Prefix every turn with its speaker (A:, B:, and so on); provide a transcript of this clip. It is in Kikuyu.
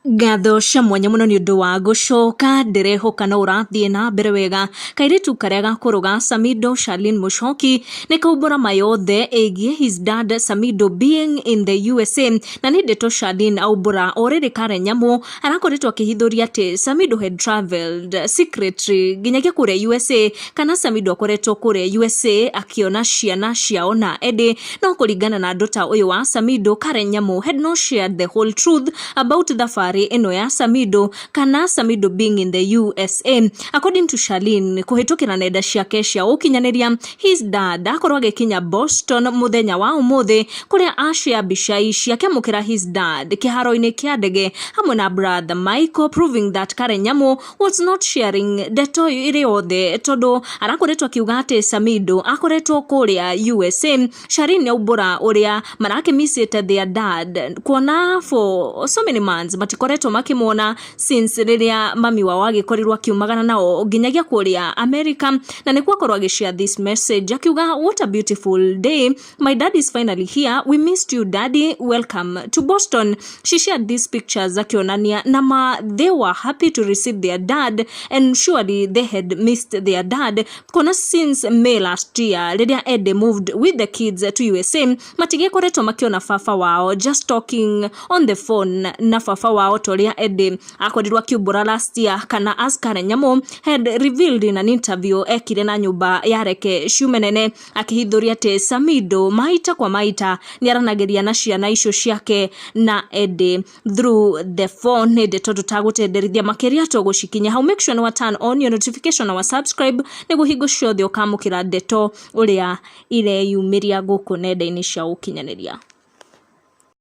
A: Ngatho cia mwanya mũno nĩ ũndũ wa gũcoka, ndĩrehoka no ũrathiĩ na mbere wega. Kairĩtu karĩa gakũrũ ga Samido Charlene Mũchoki nĩ kaumbũra ma yothe ĩgiĩ his dad Samido being in the USA, na nĩ ndeto Charlene aumbũra o rĩrĩ Karen Nyamu arakoretwo akĩhithũria atĩ Samido had traveled secretly nginyagia kũrĩa USA, kana Samido akoretwo kũrĩa USA akĩona ciana ciao na Eddie. No kũringana na ndũta ũyũ wa Samido, Karen Nyamu had not shared the whole truth about thabarĩ ĩno ya Samido kana Samido being in the USA. According to Charlene, kũhĩtũkĩra nenda ciake cia ũkinyanĩria, his dad akorwo agĩkinya Boston mũthenya wa ũmũthĩ, kũrĩa ashare mbica ici akĩamũkĩra his dad kĩharo-inĩ kĩa ndege hamwe na brother Michael, proving that Karen Nyamu was not sharing ndeto ĩrĩ yothe, tondũ arakoretwo akiuga atĩ Samido akoretwo kũrĩa USA. Charlene nĩaumbũra ũrĩa marakĩmicĩte their dad, kuona for so many months matikoretwo makĩmuona since rĩrĩa mami wao agĩkorirwo akiumagana nao nginyagia kũrĩa America. Na nĩkuo akorwo agĩshare this message akiuga, "What a beautiful day. My dad is finally here. We missed you, Daddy. Welcome to Boston." She shared these pictures akĩonania nama they were happy to receive their dad, and surely they had missed their dad, kuona since May last year, rĩrĩa Eddie moved with the kids to USA, matigĩkoretwo makĩona baba wao, just talking on the phone na baba wao, ta ũrĩa Eddie akorirwo akiumbũra last year, kana as Karen Nyamu had revealed in an interview ekire na nyũmba ya Reke Ciume Nene, akĩhithũria atĩ Samido maita kwa maita nĩ aranagĩria na ciana icio ciake na Eddie through the phone. Nĩ ndeto tũtagũtenderithia makĩria, tũgũcikinya hau. Make sure nĩ wa turn on your notification na wa subscribe nĩguo hingo ciothe ũkamũkĩra ndeto ũrĩa ireyumĩria gũkũ nenda-inĩ cia ũkinyanĩria.